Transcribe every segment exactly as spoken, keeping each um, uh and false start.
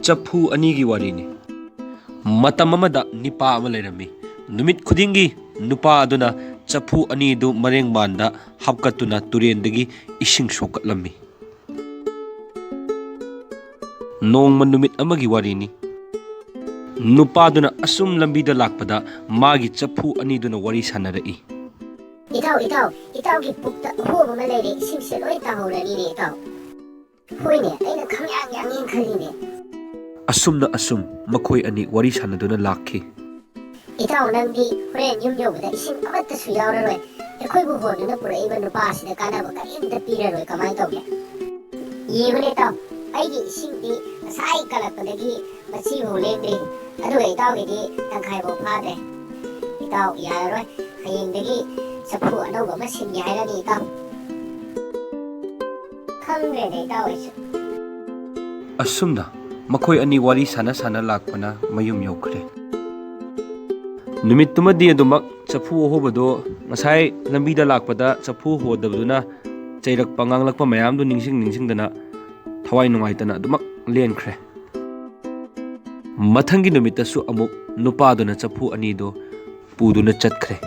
ꯆꯐꯨ ꯑꯅꯤꯒꯤ ꯋꯥꯔꯤꯅꯤ꯫ ꯃꯇꯝ ꯑꯃꯗ ꯅꯤꯄꯥ ꯑꯃ ꯂꯩꯔꯝꯃꯤ꯫ ꯅꯨꯃꯤꯠ ꯈꯨꯗꯤꯡꯒꯤ ꯅꯨꯄꯥ ꯑꯗꯨꯅ ꯆꯐꯨ ꯑꯅꯤꯗꯨ ꯃꯔꯦꯡꯕꯥꯟꯗ ꯍꯥꯞꯀꯠꯇꯨꯅ ꯇꯨꯔꯦꯟꯗꯒꯤ ꯏꯁꯤꯡ ꯁꯣꯛꯀꯠꯂꯝꯃꯤ꯫ ꯅꯣꯡꯃ ꯅꯨꯃꯤꯠ ꯑꯃꯒꯤ ꯋꯥꯔꯤꯅꯤ꯫ ꯅꯨꯄꯥꯗꯨꯅ ꯑꯁꯨꯝ ꯂꯝꯕꯤꯗ ꯂꯥꯛꯄꯗ ꯃꯥꯒꯤ ꯆꯐꯨ ꯑꯅꯤꯗꯨꯅ ꯋꯥꯔꯤ ꯁꯥꯟꯅꯔꯛꯏ꯫ "ꯏꯇꯥꯎ, ꯏꯇꯥꯎ, ꯏꯇꯥꯎꯒꯤ ꯄꯨꯛꯇ ꯑꯍꯣꯕ ꯑꯃ ꯂꯩꯔꯦ, ꯏꯁꯤꯡꯁꯦ ꯂꯣꯏ ꯇꯥꯍꯧꯔꯅꯤꯅꯦ, ꯏꯇꯥꯎ꯫ ꯍꯣꯏꯅꯦ, ꯑꯩꯅ ꯈꯪꯌꯥꯡ ꯌꯥꯡꯉꯦꯅ ꯈꯜꯂꯤꯅꯦ꯫" ꯑꯁꯨꯝꯅ ꯑꯁꯨꯝ ꯃꯈꯣꯏ ꯑꯅꯤ ꯋꯥꯔꯤ ꯁꯥꯟꯅꯗꯨꯅ ꯂꯥꯛꯈꯤ꯫ "ꯏꯇꯥꯎ, ꯅꯪꯗꯤ ꯍꯣꯔꯦꯟ ꯌꯨꯝ ꯌꯧꯕꯗ ꯏꯁꯤꯡ ꯑꯃꯠꯇꯁꯨ ꯌꯥꯎꯔꯔꯣꯏ꯫ ꯑꯩꯈꯣꯏꯕꯨ ꯍꯣꯟꯗꯨꯅ ꯄꯨꯔꯛꯏꯕ ꯅꯨꯄꯥ ꯑꯁꯤꯗ ꯀꯥꯟꯅꯕ ꯀꯔꯤꯝꯇ ꯄꯤꯔꯔꯣꯏ, ꯀꯃꯥꯏꯅ ꯇꯧꯒꯦ? ꯌꯦꯡꯉꯨꯅꯦ ꯏꯇꯥꯎ, ꯑꯩꯒꯤ ꯏꯁꯤꯡꯗꯤ ꯉꯁꯥꯏ ꯀꯜꯂꯛꯄꯗꯒꯤ ꯃꯆꯤꯐꯥꯎ ꯂꯦꯡꯗ꯭ꯔꯤ, ꯑꯗꯨꯒ ꯏꯇꯥꯎꯒꯤꯗꯤ ꯇꯪꯈꯥꯏꯐꯥꯎ ꯐꯥꯗ꯭ꯔꯦ꯫ ꯏꯇꯥꯎ, ꯌꯥꯔꯔꯣꯏ, ꯍꯌꯦꯡꯗꯒꯤ ꯆꯐꯨ ꯑꯅꯧꯕ ꯑꯃ ꯁꯤꯟꯒꯦ ꯍꯥꯏꯔꯅꯤ ꯏꯇꯥꯎ꯫ ꯈꯪꯗ꯭ꯔꯦꯗ ꯏꯇꯥꯎ ꯑꯩꯁꯨ꯫" ꯑꯁꯨꯝꯅ ꯃꯈꯣꯏ ꯑꯅꯤ ꯋꯥꯔꯤ ꯁꯥꯟꯅ ꯁꯥꯟꯅ ꯂꯥꯛꯄꯅ ꯃꯌꯨꯝ ꯌꯧꯈ꯭ꯔꯦ꯫ ꯅꯨꯃꯤꯠꯇꯨꯃꯗꯤ ꯑꯗꯨꯃꯛ ꯆꯐꯨ ꯑꯍꯣꯕꯗꯣ ꯉꯁꯥꯏ ꯂꯝꯕꯤꯗ ꯂꯥꯛꯄꯗ ꯆꯐꯨ ꯍꯣꯗꯕꯗꯨꯅ ꯆꯩꯔꯛꯄ ꯉꯥꯡꯂꯛꯄ ꯃꯌꯥꯝꯗꯨ ꯅꯤꯡꯁꯤꯡ ꯅꯤꯡꯁꯤꯡꯗꯅ ꯊꯋꯥꯏ ꯅꯨꯡꯉꯥꯏꯇꯅ ꯑꯗꯨꯃꯛ ꯂꯦꯟꯈ꯭ꯔꯦ꯫ ꯃꯊꯪꯒꯤ ꯅꯨꯃꯤꯠꯇꯁꯨ ꯑꯃꯨꯛ ꯅꯨꯄꯥꯗꯨꯅ ꯆꯐꯨ ꯑꯅꯤꯗꯨ ꯄꯨꯗꯨꯅ ꯆꯠꯈ꯭ꯔꯦ꯫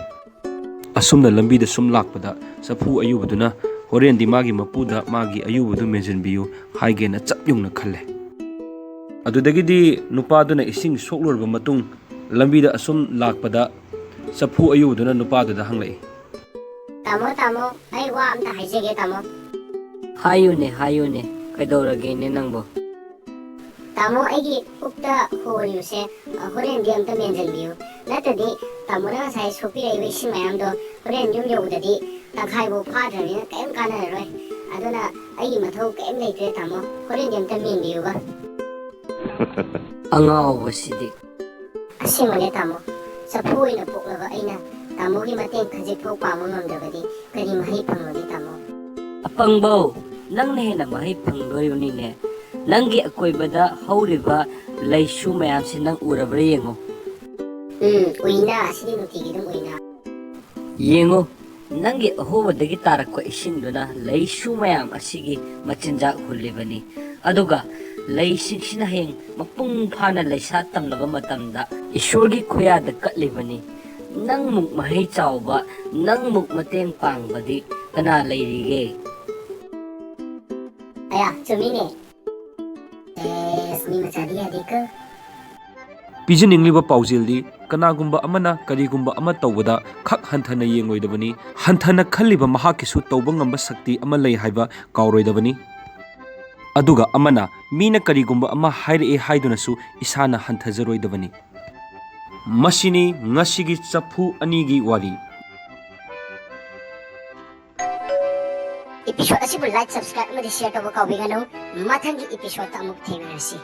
ꯑꯁꯨꯝꯅ ꯂꯝꯕꯤꯗ ꯁꯨꯝ ꯂꯥꯛꯄꯗ ꯆꯐꯨ ꯑꯌꯨꯕꯗꯨꯅ ꯍꯣꯔꯦꯟꯗꯤ ꯃꯥꯒꯤ ꯃꯄꯨꯗ ꯃꯥꯒꯤ ꯑꯌꯨꯕꯗꯨ ꯃꯦꯟꯁꯤꯟꯕꯤꯌꯨ ꯍꯥꯏꯒꯦꯅ ꯆꯞ ꯌꯨꯡꯅ ꯈꯜꯂꯦ꯫ ꯑꯗꯨꯗꯒꯤꯗꯤ ꯅꯨꯄꯥꯗꯨꯅ ꯏꯁꯤꯡ ꯁꯣꯛꯂꯨꯔꯕ ꯃꯇꯨꯡ ꯂꯝꯕꯤꯗ ꯑꯁꯨꯝ ꯂꯥꯛꯄꯗ ꯆꯐꯨ ꯑꯌꯨꯕꯗꯨꯅ ꯅꯨꯄꯥꯗꯨꯗ ꯍꯪꯂꯛꯏ꯫ "ꯇꯥꯃꯣ, ꯇꯥꯃꯣ, ꯑꯩ ꯋꯥ ꯑꯝꯇ ꯍꯥꯏꯖꯒꯦ ꯇꯥꯃꯣ꯫" "ꯍꯥꯏꯌꯨꯅꯦ, ꯍꯥꯏꯌꯨꯅꯦ, ꯀꯩꯗꯧꯔꯒꯦꯅꯦ ꯅꯪꯕꯣ?" "ꯇꯥꯃꯣ, ꯑꯩꯒꯤ ꯄꯨꯛꯇ ꯍꯣꯔꯤꯕꯁꯦ, ꯑ, ꯍꯣꯔꯦꯟꯗꯤ ꯑꯝꯇ ꯃꯦꯟꯁꯤꯟꯕꯤꯌꯨ꯫ ꯅꯠꯇ꯭ꯔꯗꯤ ꯇꯥꯃꯣꯅ ꯉꯁꯥꯏ ꯁꯣꯛꯄꯤꯔꯛꯏꯕ ꯏꯁꯤꯡ ꯃꯌꯥꯝꯗꯣ ꯍꯣꯔꯦꯟ ꯌꯨꯝ ꯌꯧꯕꯗꯗꯤ ꯇꯪꯈꯥꯏꯐꯥꯎ ꯐꯥꯗ꯭ꯔꯕꯅꯤꯅ ꯀꯔꯤꯝ ꯀꯥꯟꯅꯔꯔꯣꯏ꯫ ꯑꯗꯨꯅ ꯑꯩꯒꯤ ꯃꯊꯧ ꯀꯔꯤꯝ ꯂꯩꯇ꯭ꯔꯦ ꯇꯥꯃꯣ꯫ ꯍꯣꯔꯦꯟꯗꯤ ꯑꯝꯇ ꯃꯦꯟꯕꯤꯌꯨꯕ꯫" ꯑꯉꯥꯎꯕꯁꯤꯗꯤ꯫ "ꯑꯁꯦꯡꯕꯅꯦ ꯇꯥꯃꯣ, ꯆꯐꯨ ꯑꯣꯏꯅ ꯄꯣꯛꯂꯕ ꯑꯩꯅ ꯇꯥꯃꯣꯒꯤ ꯃꯇꯦꯡ ꯈꯖꯤꯛꯐꯥꯎ ꯄꯥꯡꯕ ꯉꯝꯗ꯭ꯔꯕꯗꯤ ꯀꯔꯤ ꯃꯍꯩ ꯐꯪꯂꯨꯅꯤ ꯇꯥꯃꯣ?" "ꯑꯄꯪꯕꯧ, ꯅꯪꯅ ꯍꯦꯟꯅ ꯃꯍꯩ ꯐꯪꯗꯣꯔꯤꯕꯅꯤꯅꯦ꯫ ꯅꯪꯒꯤ ꯑꯀꯣꯏꯕꯗ ꯍꯧꯔꯤꯕ ꯂꯩꯁꯨ ꯃꯌꯥꯝꯁꯤ ꯅꯪ ꯎꯔꯕ꯭ꯔꯥ ꯌꯦꯡꯉꯨ꯫" "ꯎꯝ, ꯎꯏꯅ, ꯑꯁꯤꯗꯤ ꯅꯨꯡꯇꯤꯒꯤ ꯑꯗꯨꯝ ꯎꯏꯅ꯫" "ꯌꯦꯡꯉꯨ, ꯅꯪꯒꯤ ꯑꯍꯣꯕꯗꯒꯤ ꯇꯥꯔꯛꯄ ꯏꯁꯤꯡꯗꯨꯅ ꯂꯩꯁꯨ ꯃꯌꯥꯝ ꯑꯁꯤꯒꯤ ꯃꯆꯤꯟꯖꯥꯛ ꯍꯨꯜꯂꯤꯕꯅꯤ꯫ ꯑꯗꯨꯒ ꯂꯩꯁꯤꯡꯁꯤꯅ ꯍꯌꯦꯡ ꯃꯄꯨꯡ ꯐꯥꯅ ꯂꯩꯁꯥ ꯇꯝꯂꯕ ꯃꯇꯝꯗ ꯏꯁꯣꯔꯒꯤ ꯈꯨꯌꯥꯗ ꯀꯠꯂꯤꯕꯅꯤ꯫ ꯅꯪꯃꯨꯛ ꯃꯍꯩ ꯆꯥꯎꯕ, ꯅꯪꯃꯨꯛ ꯃꯇꯦꯡ ꯄꯥꯡꯕꯗꯤ ꯀꯅꯥ ꯂꯩꯔꯤꯒꯦ? ꯑꯌꯥ, ꯆꯨꯝꯃꯤꯅꯦ꯫ ꯑꯦꯁ, ꯃꯤ ꯃꯆꯥꯗꯤ ꯌꯥꯗꯦꯀꯣ꯫ ꯄꯤꯖꯅꯤꯡꯂꯤꯕ ꯄꯥꯎꯖꯦꯜꯗꯤ, ꯀꯅꯥꯒꯨꯝꯕ ꯑꯃꯅ ꯀꯔꯤꯒꯨꯝꯕ ꯑꯃ ꯇꯧꯕꯗ ꯈꯛ ꯍꯟꯊꯅ ꯌꯦꯡꯂꯣꯏꯗꯕꯅꯤ꯫ ꯍꯟꯊꯅ ꯈꯜꯂꯤꯕ ꯃꯍꯥꯛꯀꯤꯁꯨ ꯇꯧꯕ ꯉꯝꯕ ꯁꯛꯇꯤ ꯑꯃ ꯂꯩ ꯍꯥꯏꯕ ꯀꯥꯎꯔꯣꯏꯗꯕꯅꯤ꯫ ꯑꯗꯨꯒ ꯑꯃꯅ ꯃꯤꯅ ꯀꯔꯤꯒꯨꯝꯕ ꯑꯃ ꯍꯥꯏꯔꯛꯑꯦ ꯍꯥꯏꯗꯨꯅꯁꯨ ꯏꯁꯥꯅ ꯍꯟꯊꯖꯔꯣꯏꯗꯕꯅꯤ꯫ ꯃꯁꯤꯅꯤ ꯉꯁꯤꯒꯤ ꯆꯐꯨ ꯑꯅꯤꯒꯤ ꯋꯥꯔꯤ꯫ Episode ꯑꯁꯤꯕꯨ like, subscribe ꯑꯃꯗꯤ share ꯇꯧꯕ ꯀꯥꯎꯕꯤꯒꯅꯨ꯫ ꯃꯊꯪꯒꯤ episode ꯑꯃꯨꯛ ꯊꯦꯡꯅꯔꯁꯤ꯫